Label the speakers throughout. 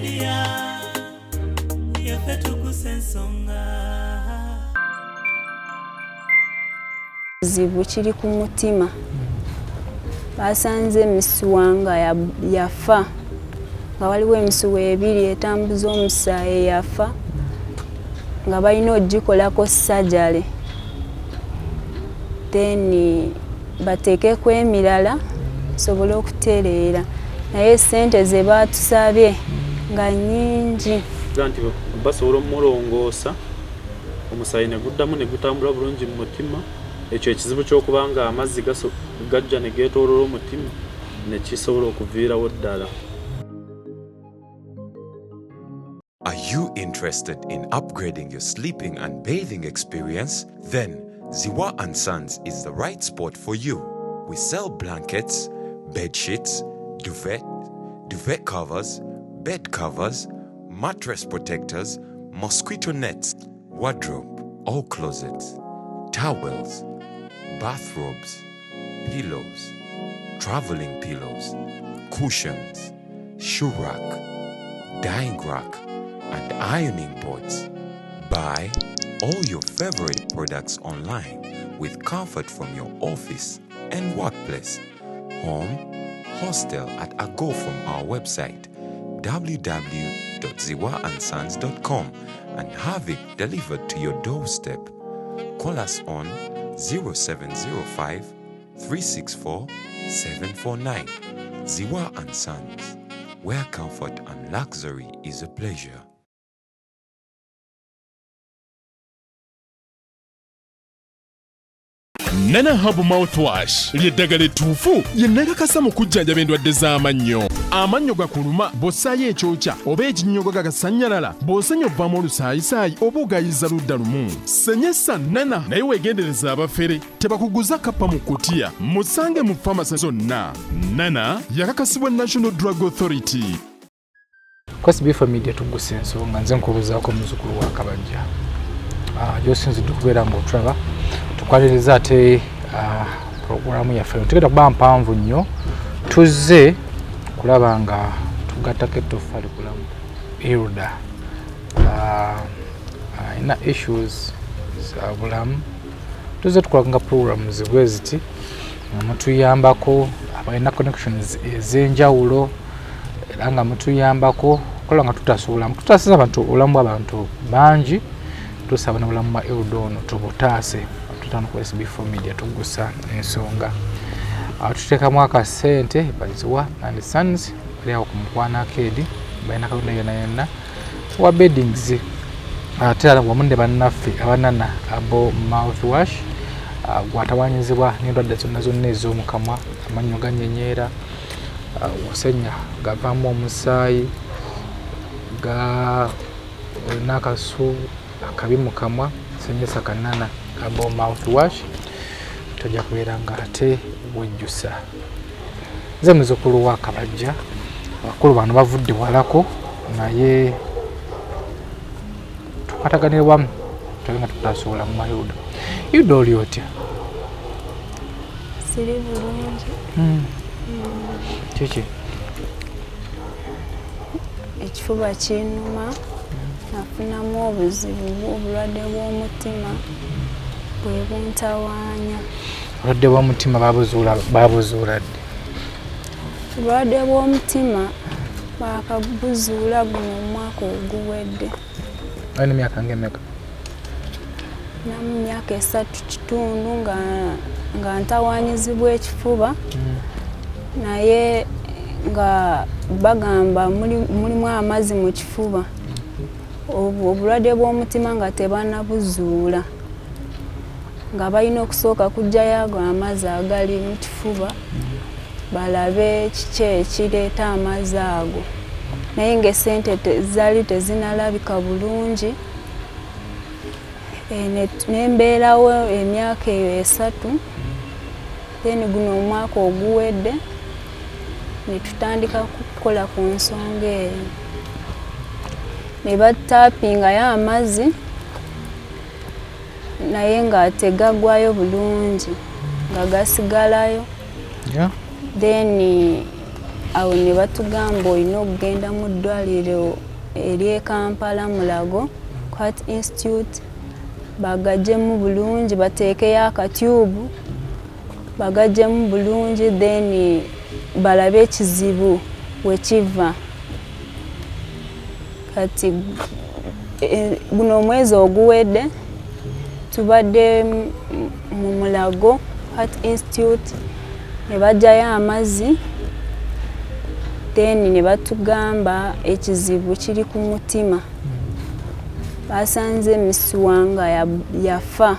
Speaker 1: Media, yaffe tukusa ensonga.
Speaker 2: Kizibu kiri ku mutima. Basanze emisuwa nga yafa, nga waliwo emisuwa ebiri etambuza omusaayi yafa, nga balina ogikolako sajale, then bateekeko emirala sobole okutereera, naye sente ze baatusabye nga nnyingi.
Speaker 3: Nti basobola omulongoosa omusaayi ne guddamu ne gutambula bulungi mu mutima. Ekyo ekizibu ky'okuba nga amazzi gajja ne geetooloola omutima ne kisobola okuviirawo ddala.
Speaker 4: Are you interested in upgrading your sleeping and bathing experience? Then Ziwa and Sons is the right spot for you. We sell blankets, bed sheets, duvet, duvet covers, bed covers, mattress protectors, mosquito nets, wardrobe or closets, towels, bathrobes, pillows, traveling pillows, cushions, shoe rack, dyeing rack, and ironing boards. Buy all your favorite products online with comfort from your office and workplace, home, hostel at a go from our website www.ziwaandsons.com and have it delivered to your doorstep. Call us on 0705 364 749. Ziwa and Sons, where comfort and luxury is a pleasure.
Speaker 5: Nana Herbal Mouthwash ly'eddagala ettuufu lye nakakasa mu kujjanjaba endwadde z'amannyo. Amannyo gakuluma bw'ossaayo ekyokya oba ekinnyogo gagasannyalala, bw'osenya ovaamu olusaayisaayi oba ogayiza ludda lumu. Senyesa Nana, naye weegendereza abafere tebakuguza kappa mu kutiya. Musange mu famasi zonna. Nana yakakasibwa National Drug Authority.
Speaker 6: Kwesi Bifo Media tugusa ensonga. Nze nkubuzaako muzzukulu wa Kabajja, gyosinzidde okubeera ng'otulaba. Tukwaniriza ate puroguramu yaffe. Tugenda kuba mpanvu nnyo, tuzze kulaba nga tugattako ettoffaali kulamu Hilda alina issues za bulamu. Tuzze tukolanga programs bwe ziti nga mutuyambako abalina connections ez'enjawulo, era nga mutuyambako kola nga tutaasa obulamu, tutaasiza abantu obulamu bw'abantu bangi. Tusaba n'obulamu bwa Hilda ono tubutaase. Tutano ku SB4 Media tugusa ensonga. Tuteekamu akasente. Baziwa and Sons bali awo ku Mukwana Arcade, balina kalonda yonna yonna wa beddings, ate era wamu ne bannaffe abanana abo mouthwash gwatawanyizibwa n'endwadde zonna zonna ez'omukamwa. Amannyo ganyenyeera, osenya gavaamu omusaayi, ga olina akasu akabi mu kamwa, senyesa kanana abo mouthwash, tojja kubeera nga ate wejjusa. Nze muzzukulu wa Kabajja. Abakulu bano bavudde walako, naye tukwataganire wamu tulabe nga tutaasa obulamu bwa Hilda. Hilda, oli otya?
Speaker 2: Siri bulungi.
Speaker 6: Kiki?
Speaker 2: Ekifuba kinnuma, nafunamu obuzibu bw'obulwadde bw'omutima bwe buntawaanya.
Speaker 6: Obulwadde bw'omutima babuzuula ddi?
Speaker 2: Obulwadde bw'omutima baakabuzuula guno omwaka oguwedde.
Speaker 6: Olina emyaka ng'emeka?
Speaker 2: Namu myaka 3.5 nga ntawaanyizibwa ekifuba, naye nga bagamba mulimu amazzi mu kifuba. Obulwadde bw'omutima nga tebannabuzuula, nga balina okusooka kuggyayo ago amazzi agali mu kifuba balabe kiki ekireeta amazzi ago, naye ng'essente zaali tezinalabika bulungi. Ne mbeerawo emyaka eyo 3, then guno omwaka oguwedde ne tutandika kukola ku nsonga eyo, ne bataapingayo amazzi naye nga tegagwayo bulungi, nga gasigalayo. Then Awo ne batugamba olina okugenda mu ddwaliro ery'e Kampala Mulago Heart Institute bagajjemu bulungi, bateekeyo akatyubu bagajjemu bulungi, then balabe ekizibu we kiva. Kati guno omwezi oguwedde tubadde mu Mulago Heart Institute ne baggyayo amazzi, then ne batugamba ekizibu kiri ku mutima. Basanze emisuwa nga yafa,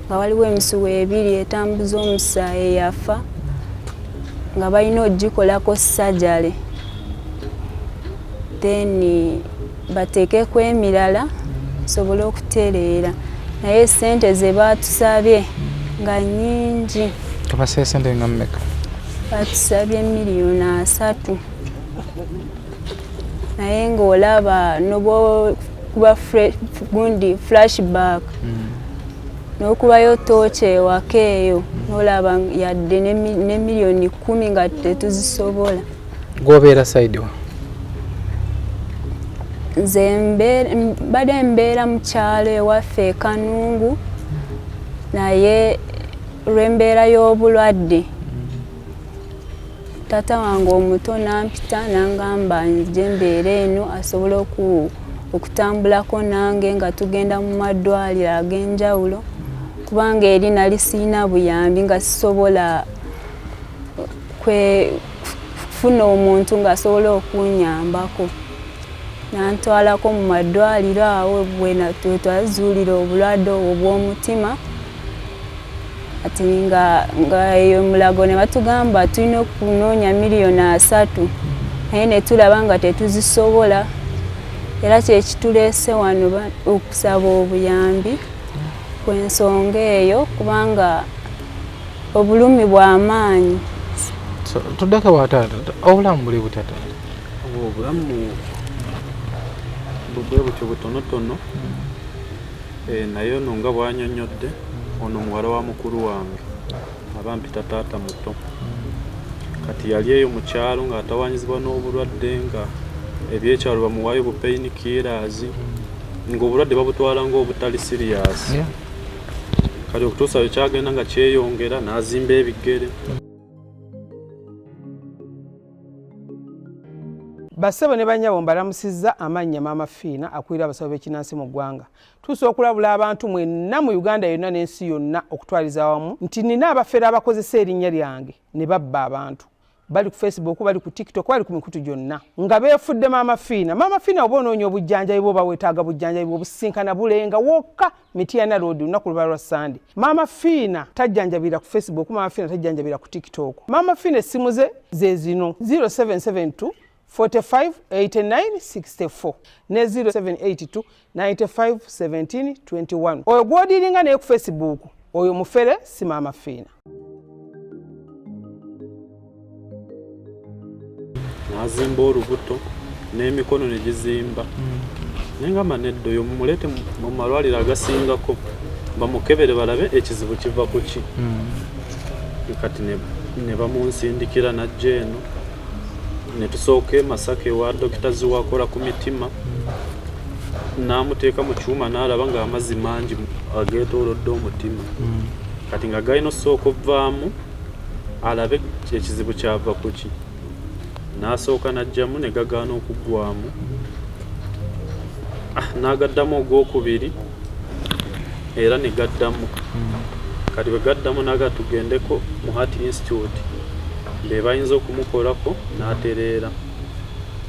Speaker 2: nga waliwo emisuwa ebiri etambuza omusaayi yafa, nga balina ogikolako sajale, then bateekeko emirala sobole okutereera. Naye sente ze baatusabye nga nnyingi.
Speaker 6: Tubasabye sente nga mmeka?
Speaker 2: Batusabye 30 million, naye ng'olaba nobwokuba gundi flashback n'okubayo tooki ewaka eyo, n'olaba yadde ne 10 million nga tetuzisobola.
Speaker 6: Gwobeera side wa?
Speaker 2: Nze mbadde mbeera mu kyalo ewaffe e Kanungu, naye olw'embeera y'obulwadde taata wange omuto n'ampita n'angamba nje mbeera eno asobole okutambulako nange nga tugenda mu maddwaliro ag'enjawulo, kubanga eri nali sirina buyambi nga sisobola kufuna omuntu ng'asobola okunyambako. Nantwalako mu maddwaliro awo bwe twazuulira obulwadde obwo bw'omutima. Ati nga eyo Mulago ne batugamba tulina okunoonya 30 million, naye ne tulaba nga tetuzisobola, era kyekituleese wano okusaba obuyambi ku ensonga eyo, kubanga obulumi bw'amaanyi.
Speaker 6: Tuddako wa taata, obulamu buli butya taata?
Speaker 3: Obulamu bwe butyo butonotono, naye ono nga bwanyonyodde, ono muwala wa mukulu wange aba mpita taata muto. Kati yali eyo mu kyalo ng'atawanyizibwa n'obulwadde, nga ebyekyalo bamuwaayo bu pain killers, ng'obulwadde babutwala ng'obutali serious. Kati okutuusa lwe kyagenda nga kyeyongera, n'azimba ebigere.
Speaker 7: Bassebo ne bannyabo, mbalamusizza. Amannya Maama Fiina, akulira abasawo b'ekinansi mu ggwanga. Tuusa okulabula abantu mwenna mu Uganda yonna n'ensi yonna okutwaliza awamu nti nina abafere abakozesa erinnya lyange ne babba abantu. Bali ku Facebook, bali ku TikTok, bali ku mikutu gyonna nga beefudde Maama Fiina. Maama Fiina, oba onoonya obujjanjabi bwe, oba weetaaga bujjanjabi bwe, obusinkana Bulenga wokka, Mityana Road, lunaku luba lwa Sande. Maama Fiina tajjanjabira ku Facebook, Maama Fiina tajjanjabira ku TikTok. Maama Fiina essimu ze ze zino: 0772 45 89 64 ne 0782 95 17 21. Oyo gw'odiringa naye ku Facebook, oyo mufere, si Maama Fiina.
Speaker 3: N'azimba olubuto n'emikono ne gizimba. Naye ngamba nedda, oyo mumuleete mu malwaliro agasingako bamukebere balabe ekizibu kiva ku ki. Kati ne bamunsindikira najja eno, ne tusooka e Masaka ewa Dokita Ziwakola ku mitima, n'amuteeka mu kyuma n'alaba ng'amazzi mangi ageetoolodde omutima. Kati nga galina osooka ovaamu alabe ekizibu kyava ku ki. N'asooka n'ajjamu ne gagaana okuggwamu. Ah, n'agaddamu ogwokubiri era ne gaddamu. Kati bwe gaddamu naga tugendeko mu Heart Institute be bayinza okumukolako n'atereera.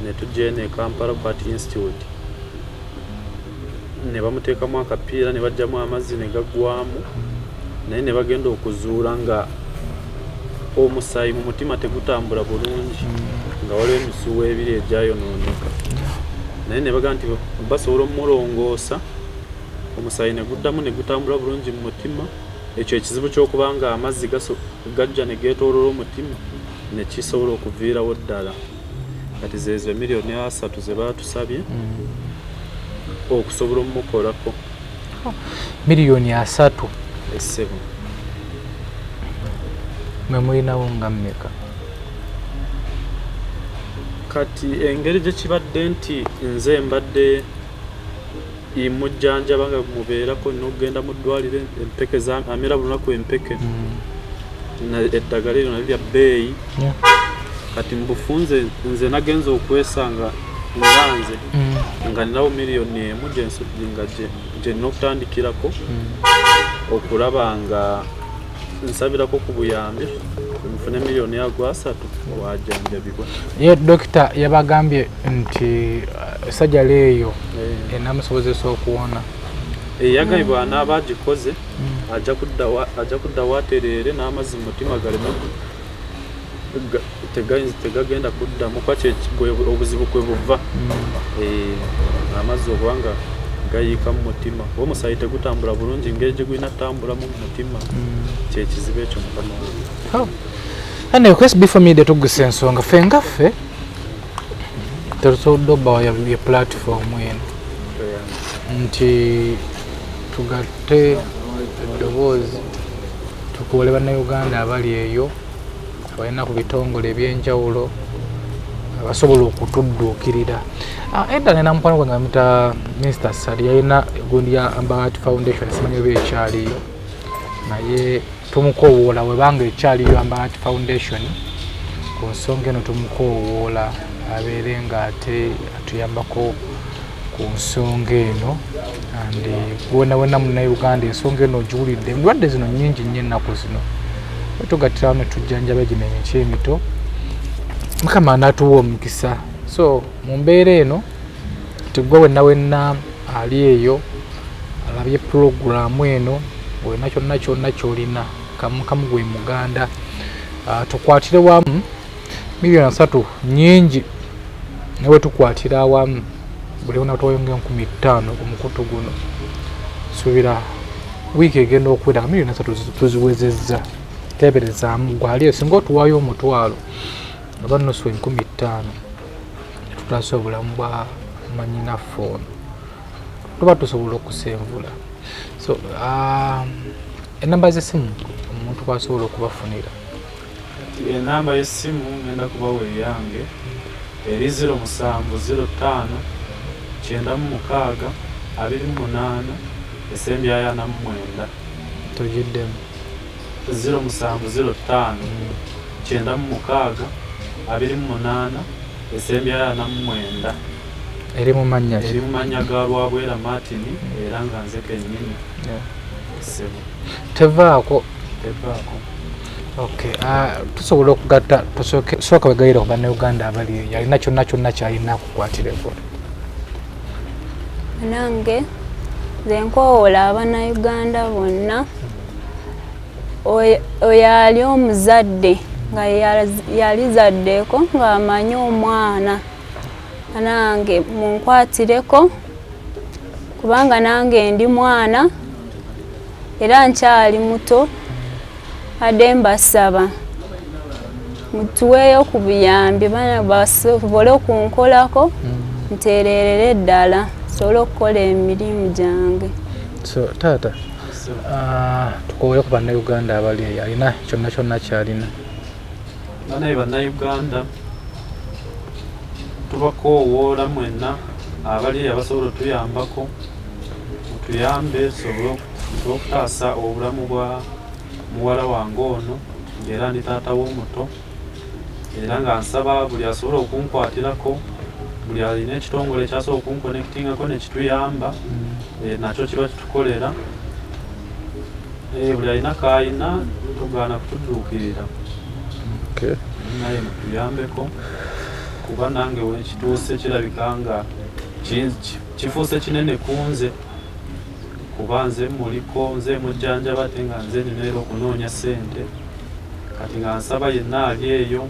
Speaker 3: Ne tujja eno e Kampala ku Heart Institute ne bamuteekamu akapiira ne baggyamu amazzi ne gaggwamu, naye ne bagenda okuzuula nga omusaayi mu mutima tegutambula bulungi, nga waliwo emisuwa ebiri egyayonooneka, naye ne bagamba nti basobola omulongoosa omusaayi ne guddamu ne gutambula bulungi mu mutima. Ekyo ekizibu ky'okuba nga amazzi gajja ne geetooloola omutima ne kisobola okuviirawo ddala. Kati zeezo 30 million ze baatusabye okusobola omumukolako.
Speaker 6: 30 million?
Speaker 3: Essebo.
Speaker 6: Mwe mulinawo nga mmeka?
Speaker 3: Kati engeri gye kibadde nti nze mbadde mujjanjaba nga mubeerako n'okugenda mu ddwaliro, empeke amira buli lunaku empeke, eddagala eryo nalyo lya bbeeyi. Kati mu bufunze nze nagenze okwesanga nga nze nga ninawo 1 million nga gye nina okutandikirako okulaba nga nsabirako ku buyambi nfune 30 million wajjanjabibwa.
Speaker 6: Ye dokita yabagambye nti sajjala eyo enamusobozesa okuwona?
Speaker 3: Yagambye bw'anaaba agikoze ajja kudda watereere n'amazzi mu mutima galeme tegagenda kuddamu kuba obuzibu kwe buva. Amazzi okuba nga gayiika mu mutima oba omusaayi tegutambula bulungi ngeri gye gulina tambulamu mu mutima, kyekizibu ekyo, mukama wange.
Speaker 6: Anyway, ku SB4 Media tugusa ensonga ffe nga ffe tetusobodde obbawa ye platform eno nti tugatte eddoboozi tukoole bannayuganda abali eyo abalina ku bitongole ebyenjawulo abasobola okutudduukirira. Edda nina mukwano gwange bamuyita Mr Sali, yalina egundi ya Amber Heart Foundation, simanyi oba ekyaliyo, naye tumukoowoola webanga ekyaliyo Amber Heart Foundation. Ku nsonga eno tumukoowoola abeere nga ate atuyambako ku nsonga eno. And wena wena munnayuganda ensonga eno ogiwulidde, endwadde zino nnyingi nnyo ennaku zino, tugattirawo ne tujjanjaba gino emiti emito, Mukama anaatuwa omukisa. So mu mbeera eno tigwe wenna wenna ali eyo alabye pulogulaamu eno, olina kyonna kyonna kyolina kamukamu gwe muganda, tukwatire wamu. 30 million nyingi, naye bwe tukwatira awamu buli ona tuwayonga 5,000 ku mukutu guno, suubira wiiki egenda okuwera nga 30 million tuziwezezza. Teeberezaamu gwali singa otuwaayo 500 oba nusu 5,000, tutaasa obulamu bwa manyinaffe ono, tuba tusobola okusenvula. So enamba z'essimu omuntu kwasobola okubafunira?
Speaker 3: Enamba y'essimu ngenda kubawa eyange, eri 0705 96 28 esembyayo 49.
Speaker 6: Tugiddemu.
Speaker 3: 0705 96 28 esembyayo 49.
Speaker 6: Eri mu mannya ki?
Speaker 3: Eri mu mannya ga Lwabwera Martin, era nga nze kennyini. Ssebo.
Speaker 6: Tevaako?
Speaker 3: Tevaako.
Speaker 6: Okay, tusobola okugatta tusooke sooka wegayira ku bannayuganda abali eyo alina kyonna kyonna kyalina akukwatireko.
Speaker 2: Nange nze nkowoola abannayuganda bonna, oyo ali omuzadde nga yalizaddeko ng'amanyi omwana, nange munkwatireko kubanga nange ndi mwana era nkyali muto. Adde mbasaba mutuweeyo ku buyambi, baana basobole okunkolako nteererere ddala nsobole okukola emirimu gyange.
Speaker 6: So taata, tukowole ku bannayuganda abali eyo alina kyonna kyonna kyalina.
Speaker 3: Banaye bannayuganda, tubakoowoola mwenna abali eyo abasobola otuyambako, mutuyambe tusobole okutaasa obulamu bwa muwala wange ono, ng'era ndi taata w'omuto, era nga nsaba buli asobola okunkwatirako, buli alina ekitongole ekyasobola okunkonectingako nekituyamba, nakyo kiba kitukolera. Buli alina kaayina tugaana kutudduukirira, naye mutuyambeko kuba nange wekituuse kirabika nga kifuuse kinene ku nze, kuba nze muliko, nze mujjanjaba, ate nga nze nina era okunoonya ssente. Kati nga nsaba yenna ali eyo,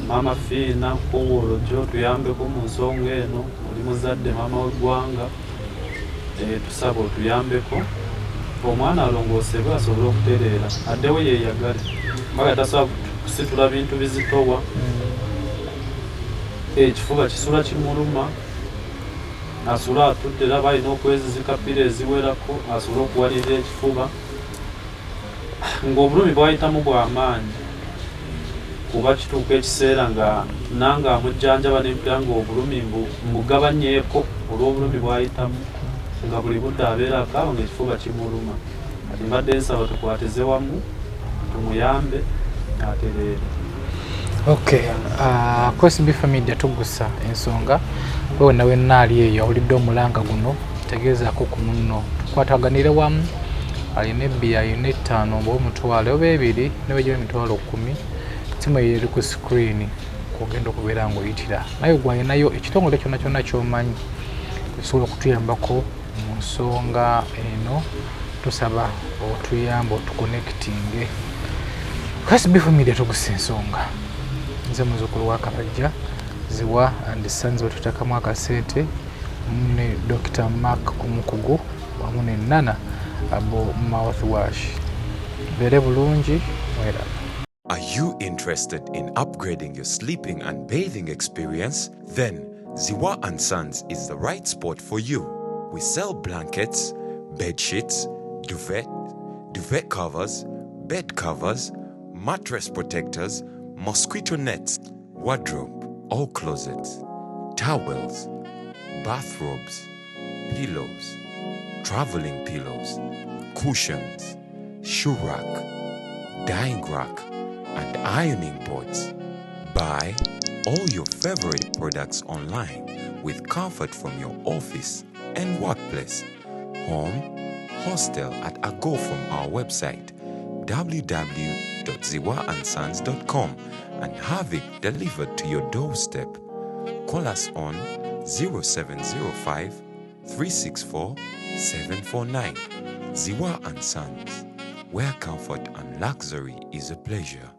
Speaker 3: Maama Fiina Kowolo gyo tuyambeko mu nsonga eno, oli muzadde, maama w'eggwanga, tusaba otuyambeko omwana alongoosebwe asobole okutereera addewo yeeyagale, mbaga tasobola kusitula bintu bizitowa, ekifuba kisula kimuluma, asula atudde, era aba alina okwezizika pillow eziwerako asobole okuwalirira ekifuba, ng'obulumi bwayitamu bw'amaanyi. Kuba kituuka ekiseera nga nange amujjanjaba nempulira nga obulumi mbugabanyeeko olw'obulumi bw'ayitamu, nga buli budde abeera akaaba nga ekifuba kimuluma. Kati mbadde nsaba tukwatize wamu tumuyambe atereere.
Speaker 6: Okay, Kwesi B Media tugusa ensonga gwe wenna wenna ali eyo awulidde omulanga guno, tegeezaako ku munno tukwataganire wamu. Alina ebbiri, alina 5 oba 10,000 oba 2 ne bw'egiba 10,000, simu eyo eri ku screen kw'ogenda okubeera ng'oyitira. Naye gwe alinayo ekitongole kyonna kyonna ky'omanyi ekisobola okutuyambako mu nsonga eno, tusaba otuyambe otuconnectinge. Kwesi B Media tugusa ensonga. Nze muzzukulu wa Kabajja Ziwa and Sons, bwe akasente ne Dr. Mark omukugu wamu ne Nana Herbal mouthwash. Beere bulungi, mweraba.
Speaker 4: Are you interested in upgrading your sleeping and bathing experience? Then Ziwa and Sons is the right spot for you. We sell blankets, bed sheets, duvet, duvet covers, bed covers, mattress protectors, mosquito nets, wardrobe or closets, towels, bathrobes, pillows, traveling pillows, cushions, shoe rack, dyeing rack, and ironing boards. Buy all your favorite products online with comfort from your office and workplace, home, hostel at a go from our website www.ziwaandsons.com and have it delivered to your doorstep. Call us on 0705 364 749. Ziwa and Sons, where comfort and luxury is a pleasure.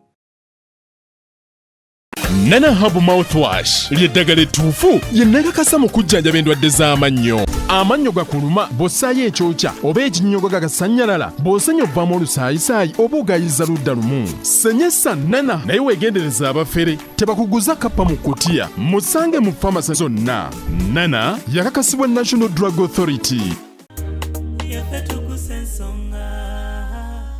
Speaker 5: Nana Herbal mouthwash ly'eddagala ettuufu lye nakakasa mu kujjanjaba endwadde z'amannyo. Amannyo gakuluma, bw'ossaayo ekyokya oba ekinnyogo gagasannyalala, bw'osenya ovaamu olusaayisaayi oba ogayiza ludda lumu, senyesa Nana. Naye weegendereza abafere, tebakuguza kappa mu kutiya. Musange mu famasi zonna. Nana yakakasibwa National Drug Authority.